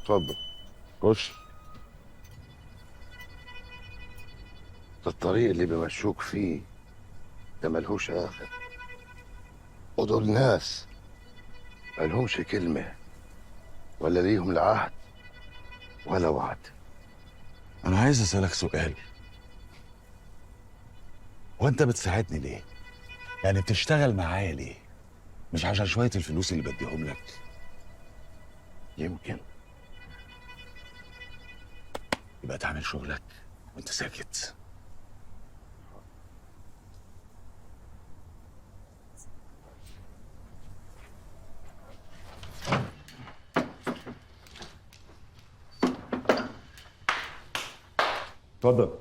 اتفضل خش. الطريق اللي بيمشوك فيه ده ملهوش آخر، ودول ناس ملهمش كلمة ولا ليهم العهد ولا وعد. أنا عايز أسألك سؤال، وأنت بتساعدني ليه؟ يعني بتشتغل معايا ليه؟ مش عشان شوية الفلوس اللي بديهم لك؟ يمكن. يبقى تعمل شغلك وأنت ساكت. اتفضل.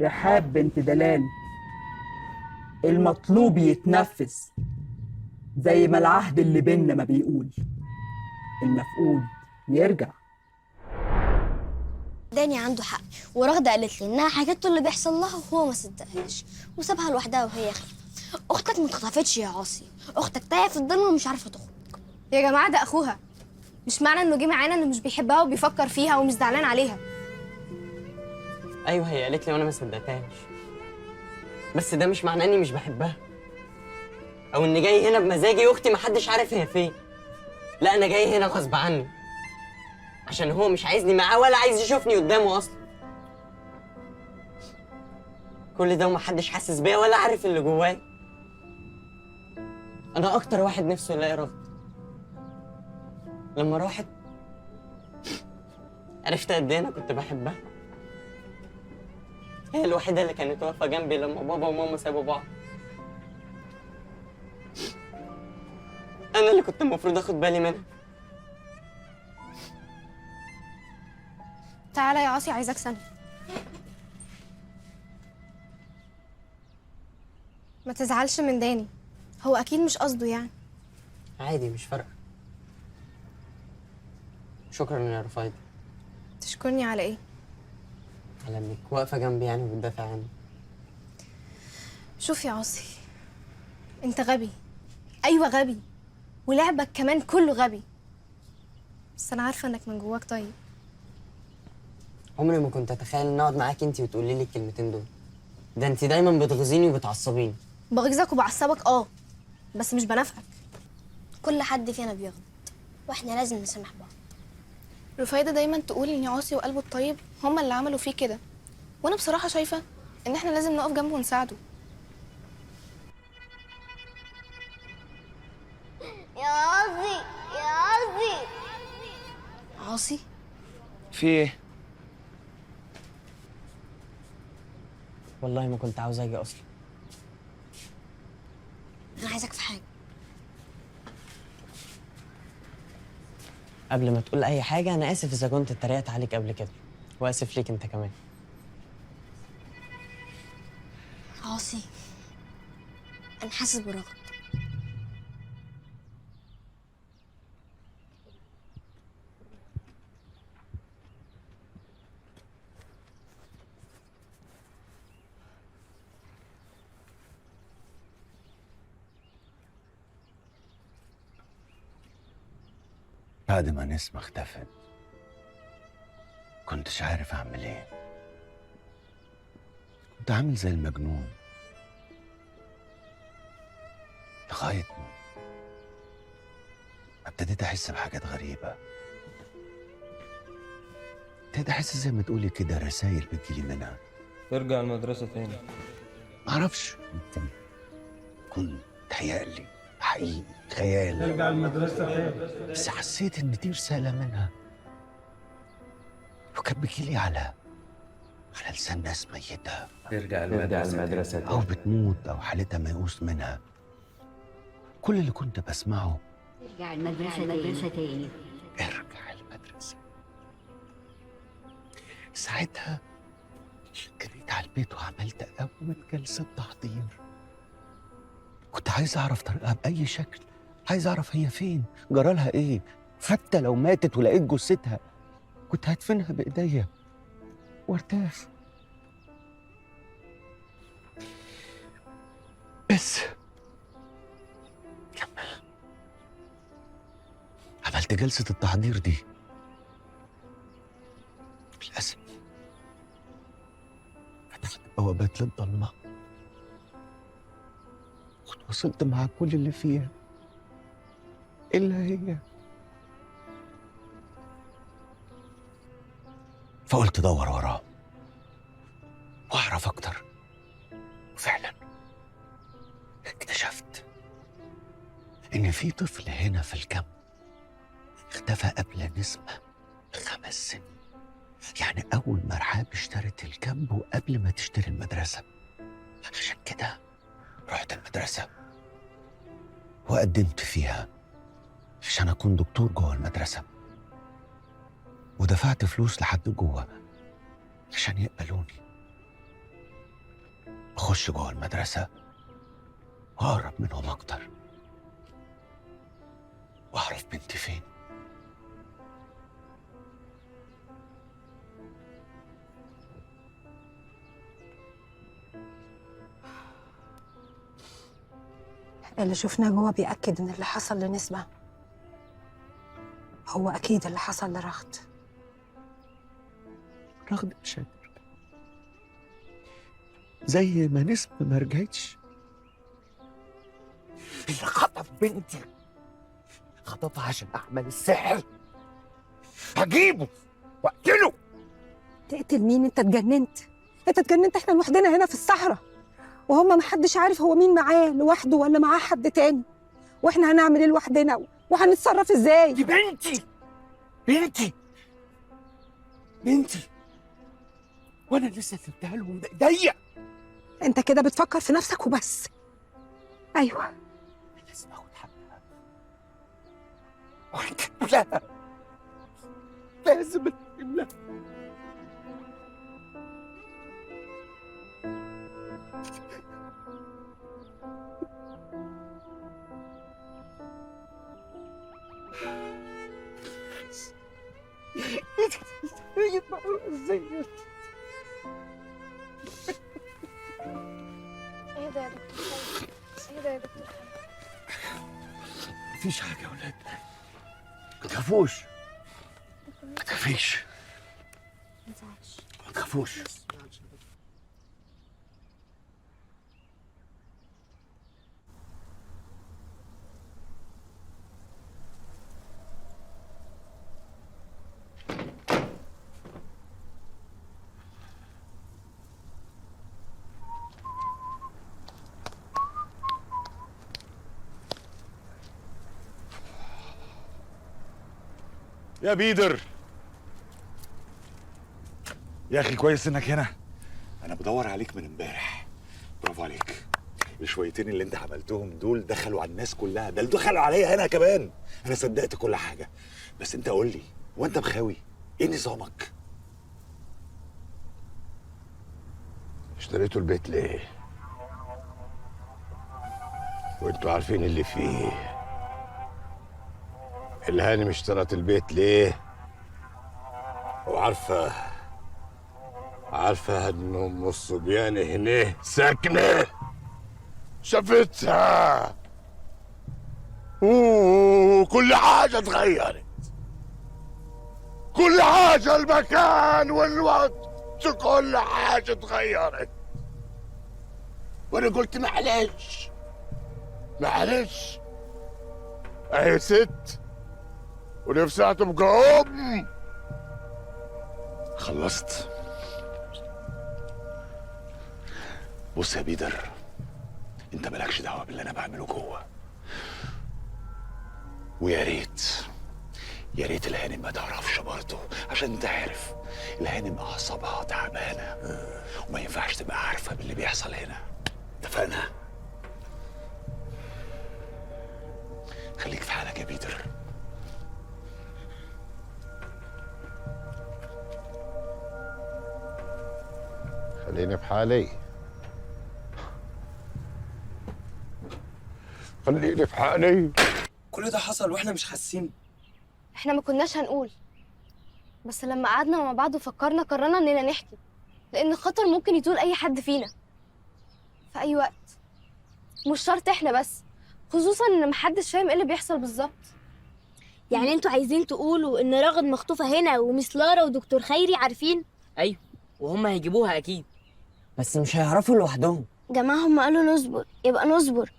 رحاب بنت دلال، المطلوب يتنفذ زي ما العهد اللي بينا ما بيقول، المفقود يرجع. داني عنده حق، ورغدة قالت لي انها حكت له اللي بيحصل لها وهو ما صدقهاش وسابها لوحدها وهي خايفة. اختك ما اتخطفتش يا عاصي، اختك تايهه في الضلمة ومش عارفه تخرج. يا جماعة ده اخوها، مش معنى انه جه معانا انه مش بيحبها وبيفكر فيها ومش زعلان عليها. ايوه هي قالت لي وانا ما صدقتهاش، بس ده مش معناه اني مش بحبها او اني جاي هنا بمزاجي واختي محدش عارف هي فين. لا انا جاي هنا غصب عني عشان هو مش عايزني معاه ولا عايز يشوفني قدامه اصلا. كل ده ومحدش حاسس بيا ولا عارف اللي جوايا. انا اكتر واحد نفسه يلاقي رفض. لما راحت عرفت قد ايه انا كنت بحبها. هي الوحيدة اللي كانت واقفة جنبي لما بابا وماما سابوا بعض. أنا اللي كنت المفروض آخد بالي منها. تعالى يا عاصي عايزاك ثانية. ما تزعلش من داني، هو أكيد مش قصده يعني. عادي مش فارقة. شكرا يا رفايدة. تشكرني على إيه؟ على انك واقفة جنبي يعني وبتدافع عني. شوف يا عاصي، انت غبي. ايوه غبي، ولعبك كمان كله غبي، بس انا عارفه انك من جواك طيب. عمري ما كنت اتخيل ان اقعد معاكي انت وتقولي لي الكلمتين دول. ده انت دايما بتغيظيني وبتعصبيني. بغيظك وبعصبك اه، بس مش بنافقك. كل حد فينا بيغلط واحنا لازم نسامح بعض. رفايدة دايما تقول ان عاصي وقلبه الطيب هما اللي عملوا فيه كده، وانا بصراحة شايفه ان احنا لازم نقف جنبه ونساعده. يا عاصي يا عاصي. عاصي في ايه؟ والله ما كنت عاوز اجي اصلا. انا عايزك في حاجة. قبل ما تقول اي حاجة انا اسف اذا كنت اتريقت عليك قبل كده، واسف ليك انت كمان. عاصي انا حاسس برغد. بعد ما نسمة اختفت كنتش عارف اعمل ايه. كنت عامل زي المجنون لغاية ما ابتديت احس بحاجات غريبة. ابتديت احس زي ما تقولي كده رسايل بتجيلي منها. ترجع المدرسة تاني. معرفش، يمكن كنت تهيألي حقيقي خيال. ترجع المدرسة تاني. بس حسيت إن دي رسالة منها، وكانت بتجيلي على لسان ناس ميتة. ترجع المدرسة تاني. أو بتموت أو حالتها ميؤوس منها. كل اللي كنت بسمعه ارجع المدرسة تاني. ارجع المدرسة. ساعتها جريت على البيت وعملت أول جلسة تحضير. كنت عايز أعرف طريقها بأي شكل، عايز أعرف هي فين، جرالها إيه، حتى لو ماتت ولقيت جثتها كنت هدفنها بإيديا وارتاح. بس عملت جلسة التحضير دي، للأسف فتحت بوابات للضلمة وتواصلت مع كل اللي فيها إلا هي. فقلت دور وراه وأعرف أكتر، وفعلا اكتشفت إن في طفل هنا في الكامب اختفى قبل نسمة 5 سنين، يعني أول ما رحاب اشترت الكامب وقبل ما تشتري المدرسة. عشان كده رحت المدرسة وقدمت فيها عشان أكون دكتور جوه المدرسة، ودفعت فلوس لحد جوه عشان يقبلوني أخش جوه المدرسة وأقرب منهم أكتر وأعرف بنتي فين. اللي شفناه جوه بيأكد إن اللي حصل لنسمة هو أكيد اللي حصل لرغد. رغد مش هترجع زي ما نسمة ما رجعتش. اللي خطف بنتي خطفها عشان أعمل السحر، هجيبه وأقتله. تقتل مين؟ أنت اتجننت، أنت اتجننت. إحنا لوحدنا هنا في الصحراء وهم محدش عارف هو مين معاه، لوحده ولا معاه حد تاني، واحنا هنعمل ايه لوحدنا وهنتصرف ازاي؟ دي بنتي، بنتي، بنتي، وانا لسه سبتها لهم بايديا. انت كده بتفكر في نفسك وبس. ايوه لازم اخد حقها وانت لها، لازم لها. اهدى يا دكتور خالد، اهدى يا دكتور خالد. مفيش حاجة يا ولاد، ما تخافوش، ما تخافيش، ما تخافوش. يا بيدر يا اخي، كويس انك هنا، انا بدور عليك من امبارح. برافو عليك، الشويتين اللي انت عملتهم دول دخلوا على الناس كلها، ده دخلوا عليا انا كمان. انا صدقت كل حاجة، بس انت قول لي، وانت مخاوي ايه نظامك؟ اشتريتوا البيت ليه؟ وانتوا عارفين اللي فيه. الهانم اشترت البيت ليه؟ وعارفة، عارفة ان ام الصبيان هنا ساكنة، شافتها وكل حاجة اتغيرت، كل حاجة، المكان والوقت، كل حاجة اتغيرت. وانا قلت معلش معلش، اهي ست ونفسها تبقى ام. خلصت؟ بص يا بيدر، انت مالكش دعوه باللي انا بعمله جوه، ويا ريت يا ريت الهانم ما تعرفش برضه، عشان انت عارف الهانم اعصابها تعبانة وما ينفعش تبقى عارفه باللي بيحصل هنا. اتفقنا؟ خليك في حالك يا بيتر. خليني في حالي، خليني في حالي. كل ده حصل واحنا مش حاسين. احنا ما كناش هنقول، بس لما قعدنا مع بعض وفكرنا قررنا اننا نحكي، لان الخطر ممكن يطول اي حد فينا في اي وقت، مش شرط احنا بس، خصوصا ان محدش فاهم ايه اللي بيحصل بالظبط. يعني انتوا عايزين تقولوا ان رغد مخطوفه هنا ومس لارا ودكتور خيري عارفين؟ ايوه، وهم هيجيبوها اكيد، بس مش هيعرفوا لوحدهم. جماعة هم قالوا نصبر يبقى نصبر،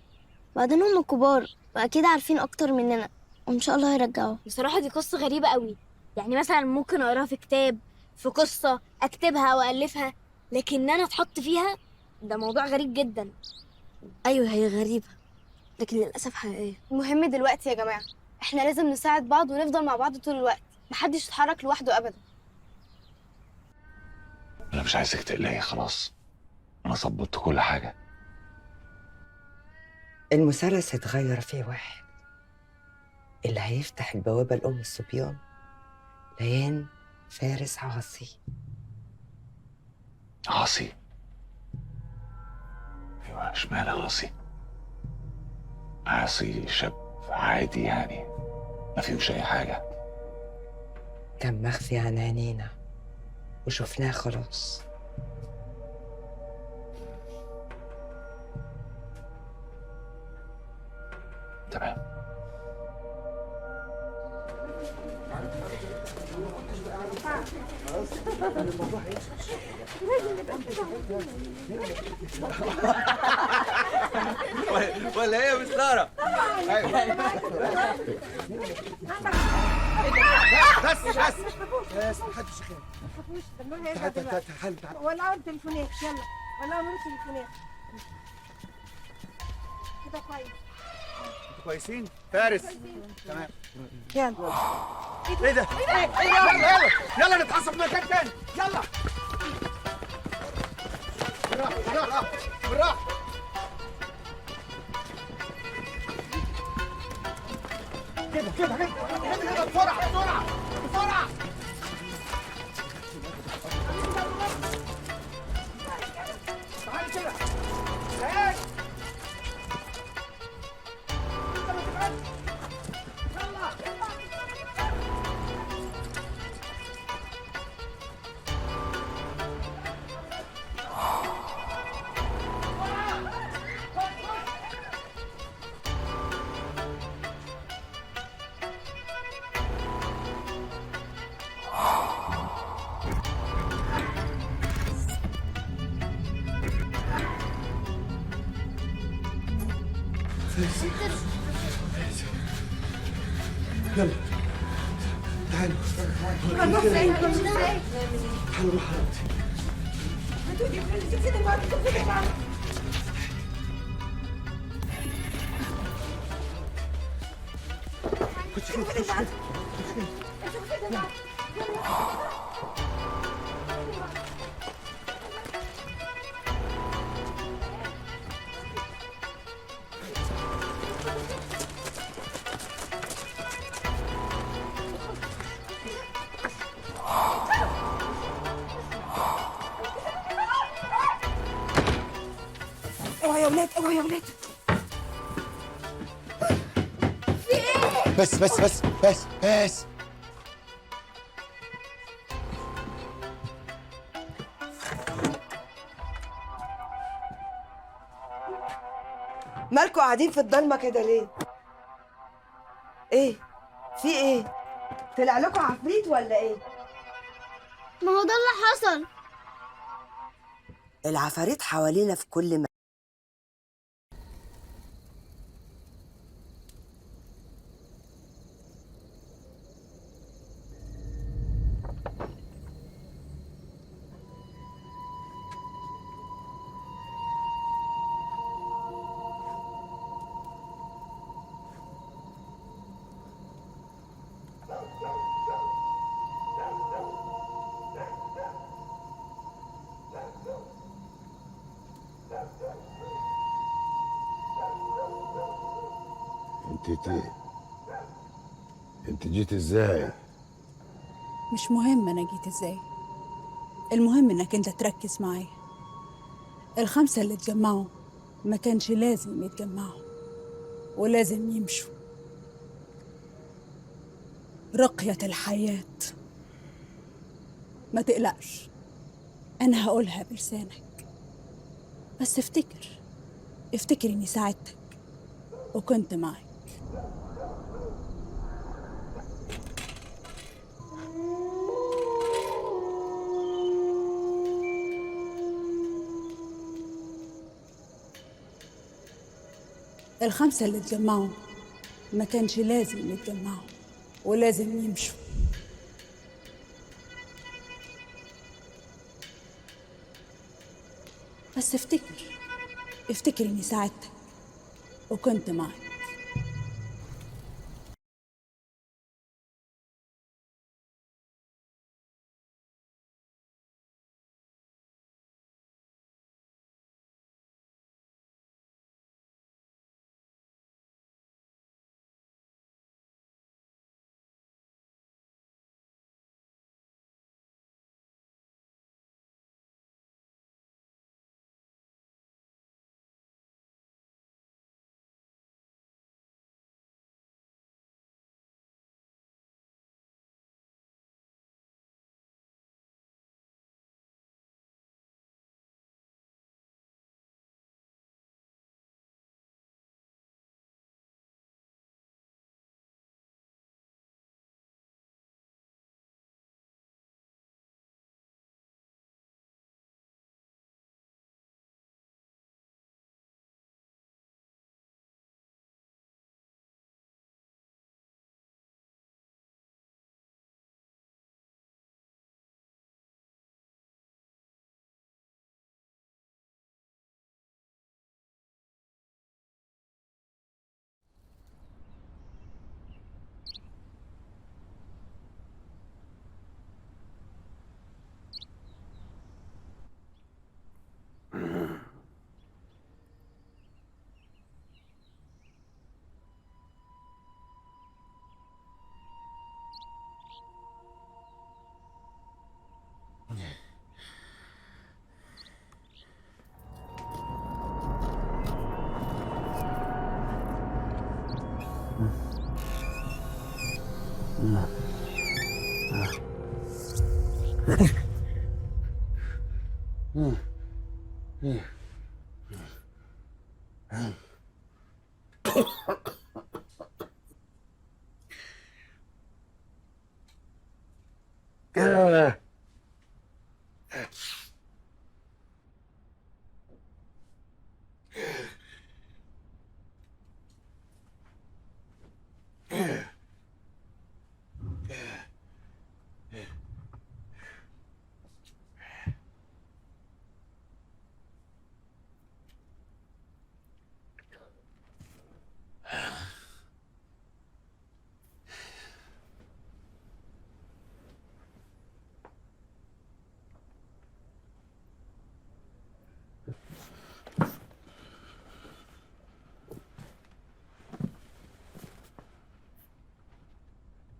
بعدين هم كبار واكيد عارفين اكتر مننا، وان شاء الله هيرجعوها. بصراحة دي قصة غريبة قوي، يعني مثلا ممكن اقراها في كتاب، في قصة اكتبها والفها، لكن انا اتحط فيها ده موضوع غريب جدا. ايوه هي غريبة لكن للاسف حقيقية. المهم دلوقتي يا جماعة احنا لازم نساعد بعض ونفضل مع بعض طول الوقت، محدش يتحرك لوحده ابدا. انا مش عايزك تقلقي، خلاص انا ظبطت كل حاجة. المثلث اتغير فيه واحد، اللي هيفتح البوابة لأم الصبيان ليان فارس عاصي. عاصي؟ ايوه، اشمعنى عاصي؟ عاصي شاب عادي يعني، ما فيهوش اي حاجة. كان مخفي عن عينينا وشفناه خلاص. تمام. ولا ايه يا مس لارا؟ بس بس بس محدش يخاف. تعال تعال تعال تعال، ولعوا التليفونات، يلا ولعوا التليفونات كده. كويس، انتوا كويسين؟ فارس تمام. يلا ايه ده؟ يلا يلا يلا نتحصل في مكان تاني، يلا بالراحة بالراحة بالراحة. كده كده كده كده، بسرعة بسرعة بسرعة. تعالي كده، تعالي انت ما تبعدش، يلا. يلا تعالوا هنروح فين؟ تعالوا نروح على اوضتي. خش كده خش كده. اوعى يا ولاد، اوعى يا ولاد. في ايه؟ بس بس بس بس بس. مالكوا قاعدين في الضلمة كده ليه؟ ايه؟ في ايه؟ طلع لكم عفريت ولا ايه؟ ما هو ده اللي حصل. العفاريت حوالينا في كل مكان. انت جيت ازاي؟ مش مهم انا جيت ازاي، المهم انك انت تركز معايا. الخمسة اللي اتجمعوا ما كانش لازم يتجمعوا ولازم يمشوا. رقية الحياة، ما تقلقش أنا هقولها بلسانك، بس افتكر إني ساعدتك وكنت معاك. الخمسة اللي اتجمعوا ما كانش لازم يتجمعوا ولازم يمشوا. بس افتكر إني ساعدتك وكنت معاك.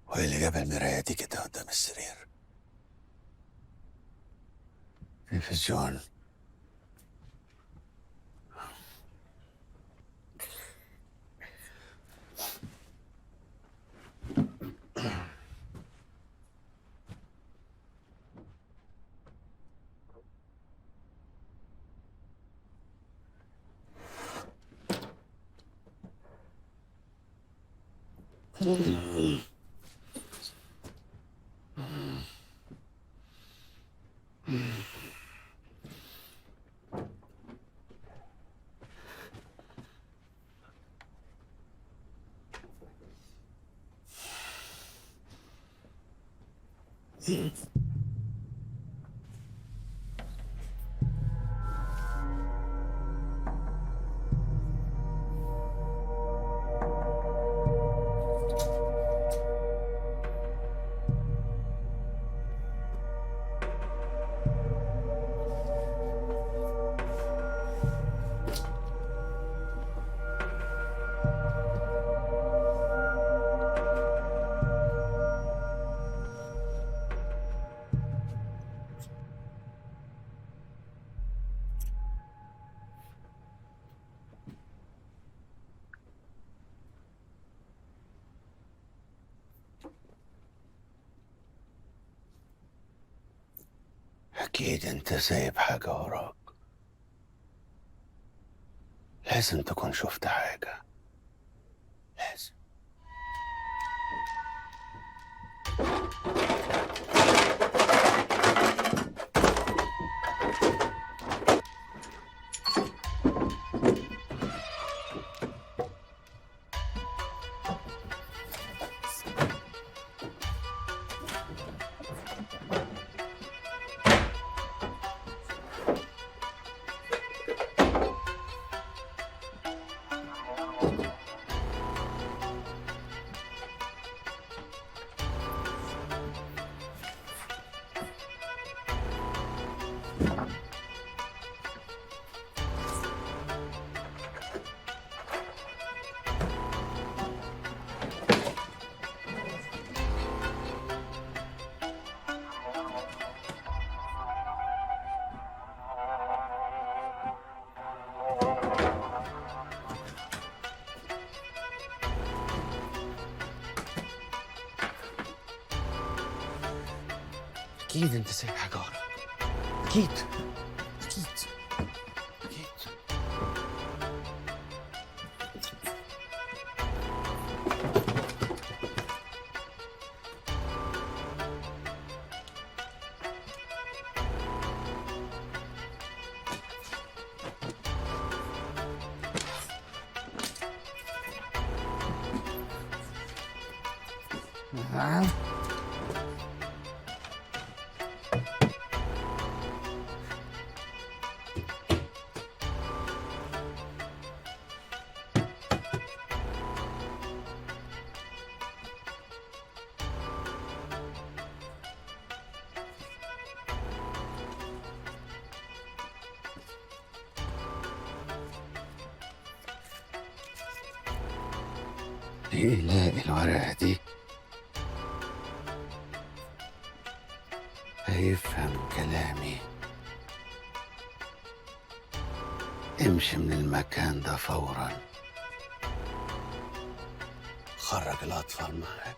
وايه اللي جاب المراية دي كده قدام السرير؟ تلفزيون. أكيد أنت سايب حاجة وراك، لازم تكون شفت حاجة، لازم. أكيد أنت سايب حاجة وراك، أكيد أكيد أكيد. ايه لاقي الورقة دي هيفهم كلامي. امشي من المكان ده فورا، خرج الأطفال معاك.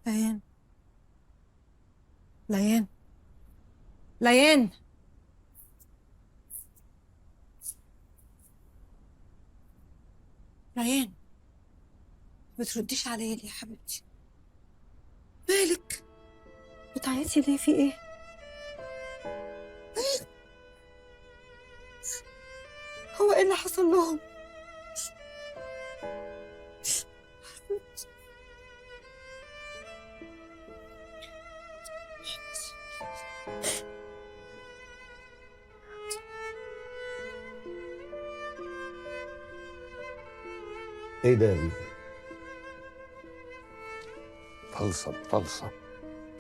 ليان، ليان، ليان، ليان، ما بترديش عليا ليه يا حبيبتي؟ مالك؟ بتعيطي ليه؟ في ايه؟ هو ايه اللي حصل لهم؟ ايه ده يا بيه؟ طلسم طلسم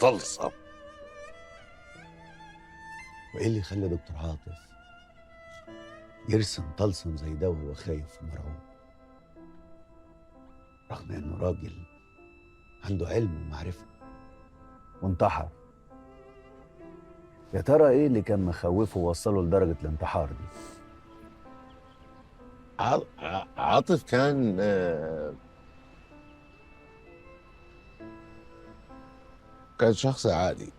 طلسم. وايه اللي خلى دكتور عاطف يرسم طلسم زي ده وهو خايف ومرعوب، رغم انه راجل عنده علم ومعرفة؟ وانتحر. يا ترى ايه اللي كان مخوفه ووصله لدرجة الانتحار دي؟ عاطف كان كان شخص عادي،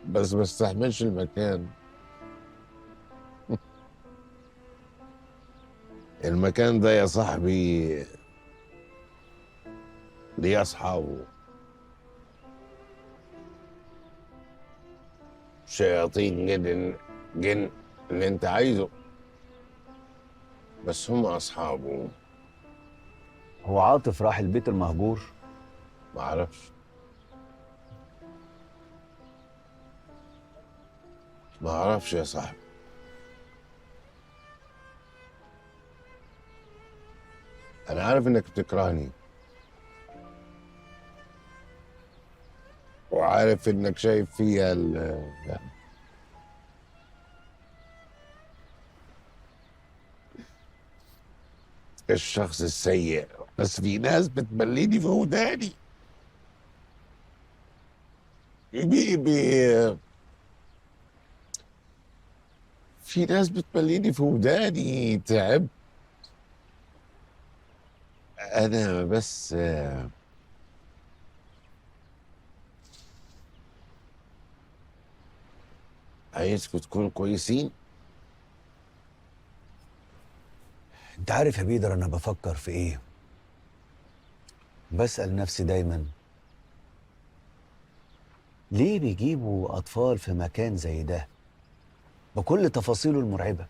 بس ما استحملش المكان. المكان ده يا صاحبي ليه أصحابه، شياطين جن جن اللي انت عايزه، بس هم أصحابه. هو عاطف راح البيت المهجور؟ معرفش معرفش يا صاحبي. أنا عارف إنك بتكرهني، وعارف إنك شايف فيها الشخص السيء، بس في ناس بتبليني في وداني. بي بي في ناس بتبليني في وداني، تعبت أنا. بس عايزكم تكونوا كويسين. انت عارف يا بيدر انا بفكر في ايه؟ بسأل نفسي دايما ليه بيجيبوا اطفال في مكان زي ده بكل تفاصيله المرعبة؟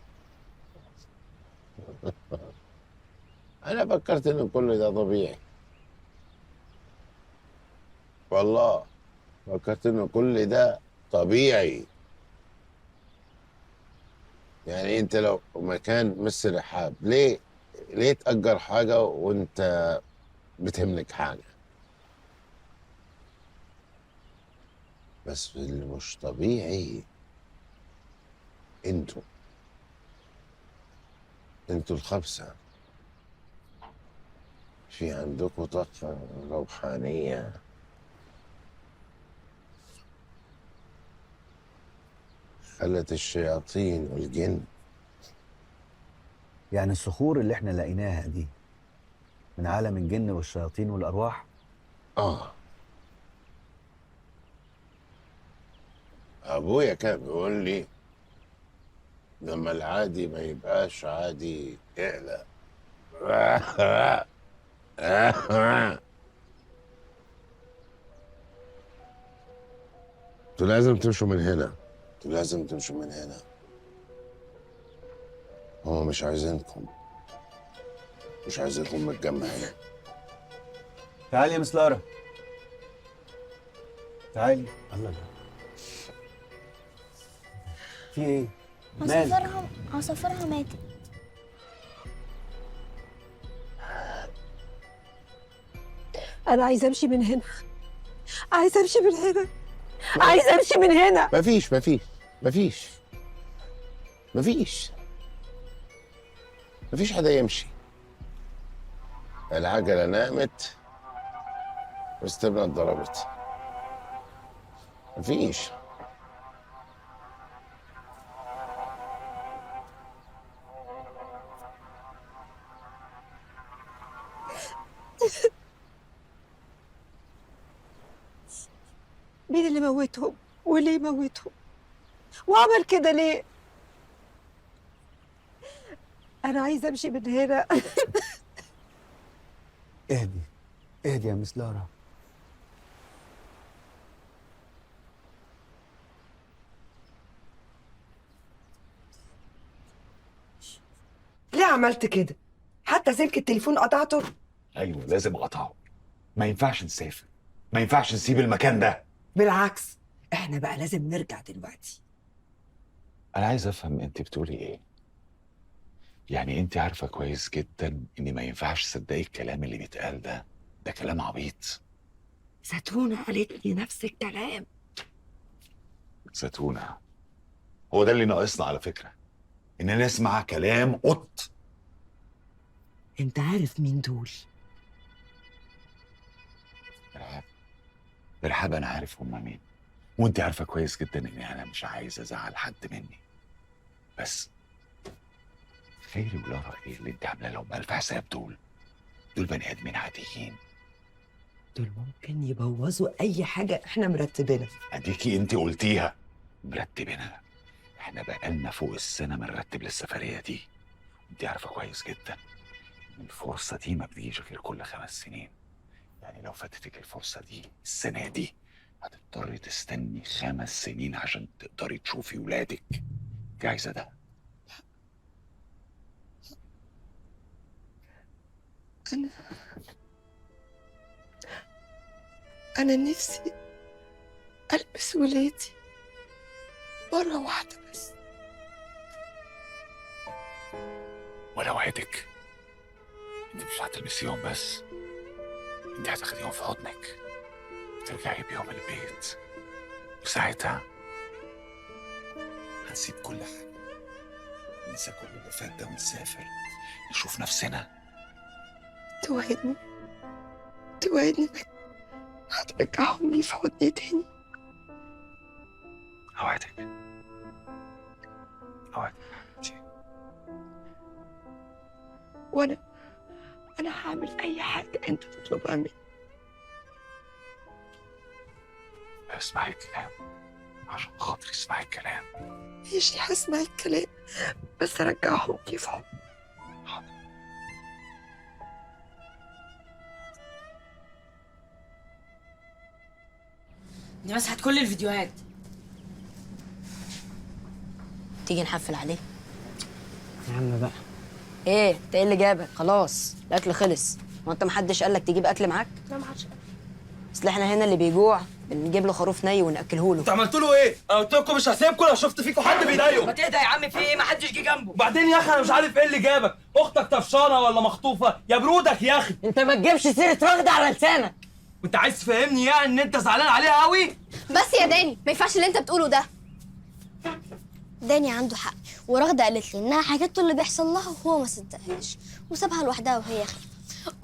انا فكرت ان كل ده طبيعي، والله فكرت ان كل ده طبيعي. يعني انت لو مكان مس رحاب ليه تأجر حاجة وانت بتهملك حاجة؟ بس اللي مش طبيعي انتوا الخمسة في عندكم طاقة روحانية خلت الشياطين والجن. يعني الصخور اللي احنا لقيناها دي من عالم الجن والشياطين والأرواح؟ آه، أبويا كان بيقول لي لما العادي ما يبقاش عادي اقلق. انتوا لازم تمشوا من هنا، انتوا لازم تمشوا من هنا. هما مش عايزينكم، مش عايزينكم متجمعين. تعالي يا مس لارا، تعالي. الله، في ايه؟ عصافيرها عصافيرها ماتت. أنا عايزة أمشي من هنا، عايزة أمشي من هنا، عايزة أمشي من هنا. مفيش مفيش مفيش مفيش مفيش حدا يمشي. العجلة نامت واستبنى اتضربت. مفيش. مين اللي موتهم؟ وليه موتهم؟ وعمل كده ليه؟ أنا عايزة أمشي من هنا. اهدي اهدي يا مس لارا. ليه عملت كده؟ حتى سلك التليفون قطعته؟ ايوه لازم اقطعه، ما ينفعش نسافر، ما ينفعش نسيب المكان ده. بالعكس احنا بقى لازم نرجع دلوقتي. انا عايز افهم انت بتقولي ايه؟ يعني انت عارفه كويس جدا ان ما ينفعش تصدقي الكلام اللي بيتقال ده، ده كلام عبيط. زتونة قالت لي نفس الكلام. زتونة هو ده اللي ناقصنا على فكرة، ان نسمع كلام قط. انت عارف مين دول؟ رحاب، رحاب انا عارف هما مين، وانت عارفه كويس جدا اني انا مش عايز ازعل حد مني. بس خيري ولارا ايه اللي انت عامله لهم الف حساب؟ دول بني ادمين عاديين، دول ممكن يبوظوا اي حاجة احنا مرتبينها. اديكي انت قلتيها، مرتبينها. احنا بقالنا فوق السنة بنرتب للسفريه دي، انت عارفه كويس جدا ان الفرصة دي ما بتجيش غير كل 5 سنين. يعني لو فاتتك الفرصة دي السنة دي هتضطري تستني 5 سنين عشان تقدري تشوفي ولادك. انت عايزه ده؟ أنا نفسي ألبس ولادي مرة واحدة بس. وأنا وعدك أنت مش هتلبسيهم بس، أنت هتاخديهم في حضنك وترجعي بيهم البيت، وساعتها هنسيب كل حاجة، ننسى كل اللي فات ده ونسافر نشوف نفسنا توعدني، توعدني انك هترجعهم لي في حضني تاني. اوعدك، اوعدك حبيبتي. وانا هعمل اي حاجة انت تطلبها مني. اسمعي الكلام عشان خاطري، اسمعي الكلام. ماشي هسمع الكلام، بس رجعهم لي في حضني. حاضر. دي مسحت كل الفيديوهات. تيجي نحفل عليه يا عم بقى. ايه انت ايه اللي جابك؟ خلاص الاكل خلص. هو انت محدش قالك تجيب اكل معاك؟ لا محدش قال. اصل احنا هنا اللي بيجوع بنجيب له خروف ني وناكله له. انت عملت له ايه؟ انا قلت لكم مش هسيبكم لو شفت فيكم حد بيضايقه. ما تهدى يا عم، في ايه؟ ما حدش جه جنبه. وبعدين يا اخي انا مش عارف ايه اللي جابك، اختك طفشانة ولا مخطوفه؟ يا برودك يا اخي. انت ما تجيبش سيره رغده على لسانك. وانت عايز تفهمني يعني ان انت زعلان عليها قوي؟ بس يا داني ما ينفعش اللي انت بتقوله ده. داني عنده حق، ورغده قالت لي انها حكت له اللي بيحصل لها وهو ما صدقهاش وسابها لوحدها وهي خايفة.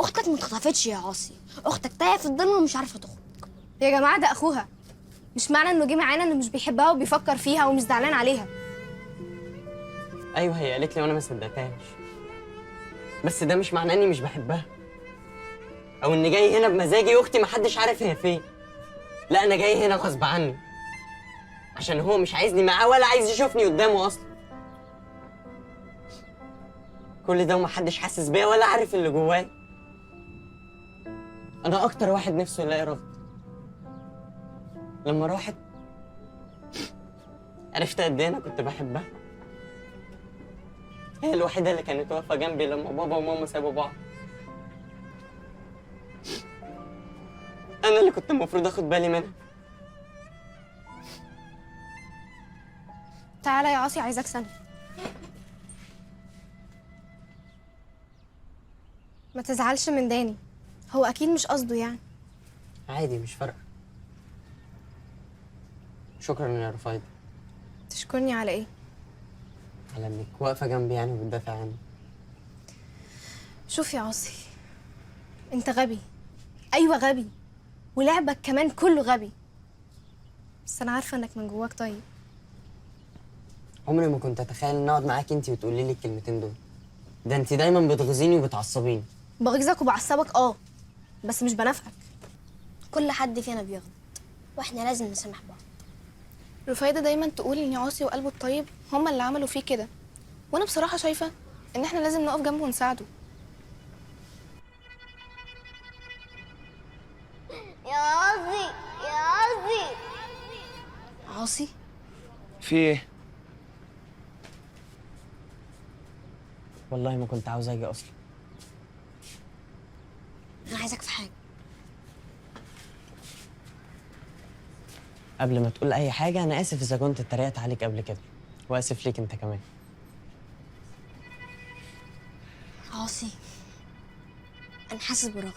اختك ما اتخطفتش يا عاصي، اختك تايهه في الضلمة ومش عارفه تخرج. يا جماعة ده اخوها، مش معنى انه جه معانا انه مش بيحبها وبيفكر فيها ومش زعلان عليها. ايوه هي قالت لي وانا ما صدقتهاش، بس ده مش معناه اني مش بحبها او اني جاي هنا بمزاجي واختي محدش عارف هي فين. لا انا جاي هنا غصب عني عشان هو مش عايزني معاه ولا عايز يشوفني قدامه اصلا. كل ده ومحدش حاسس بيا ولا عارف اللي جوايا. انا اكتر واحد نفسه يلاقي رغد. لما راحت عرفت قد ايه انا كنت بحبها. هي الوحيدة اللي كانت واقفة جنبي لما بابا وماما سابوا بعض. انا اللي كنت المفروض اخد بالي منها. تعالى يا عاصي عايزاك ثانية. ما تزعلش من داني، هو اكيد مش قصده يعني. عادي مش فارقه. شكرا يا رفايدة. تشكرني على ايه؟ على انك واقفة جنبي يعني وبتدافع عني. شوف يا عاصي، انت غبي. ايوه غبي، ولعبك كمان كله غبي، بس انا عارفه انك من جواك طيب. عمري ما كنت اتخيل ان اقعد معاكي انت وتقولي لي الكلمتين دول. ده انت دايما بتغيظيني وبتعصبيني. بغيظك وبعصبك اه، بس مش بنافقك. كل حد فينا بيغلط واحنا لازم نسامح بعض. رفايدة دايما تقول ان عاصي وقلبه الطيب هما اللي عملوا فيه كده، وانا بصراحة شايفه ان احنا لازم نقف جنبه ونساعده. يا عاصي، يا عاصي. عاصي في ايه؟ والله ما كنت عاوز اجي اصلا. انا عايزك في حاجة. قبل ما تقول اي حاجة انا اسف اذا كنت اتريقت عليك قبل كده، واسف ليك انت كمان. عاصي انا حاسس برغد.